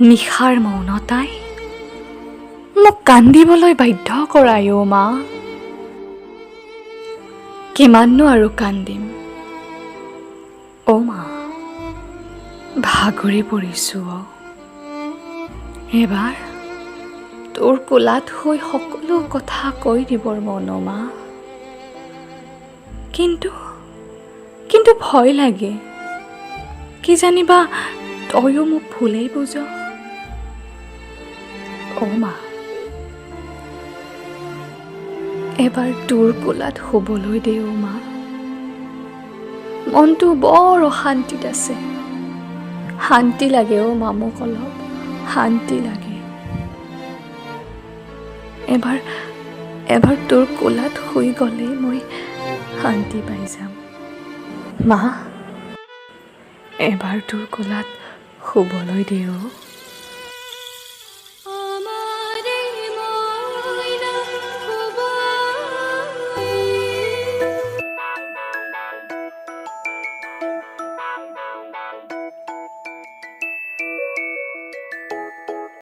নিশাৰ মৌনতাই মোক কান্দিবলৈ বাধ্য কৰাই অ' মা। কিমাননো আৰু কান্দিম অ' মা, ভাগৰি পৰিছোঁ অ'। এবাৰ তোৰ কোলাত শুই সকলো কথা কৈ দিবৰ মন অ' মা, কিন্তু কিন্তু ভয় লাগে, কিজানিবা তয়ো মোক ভুলেই বুজ। অ' মা, এবাৰ তোৰ কোলাত শুবলৈ দে অ' মা। মনটো বৰ অশান্তিত আছে, শান্তি লাগে অ' মা, মোক অলপ শান্তি লাগে। এবাৰ এবাৰ তোৰ কোলাত শুই গ'লেই মই শান্তি পাই যাম। মা, এবাৰ তোৰ কোলাত শুবলৈ দে অ'।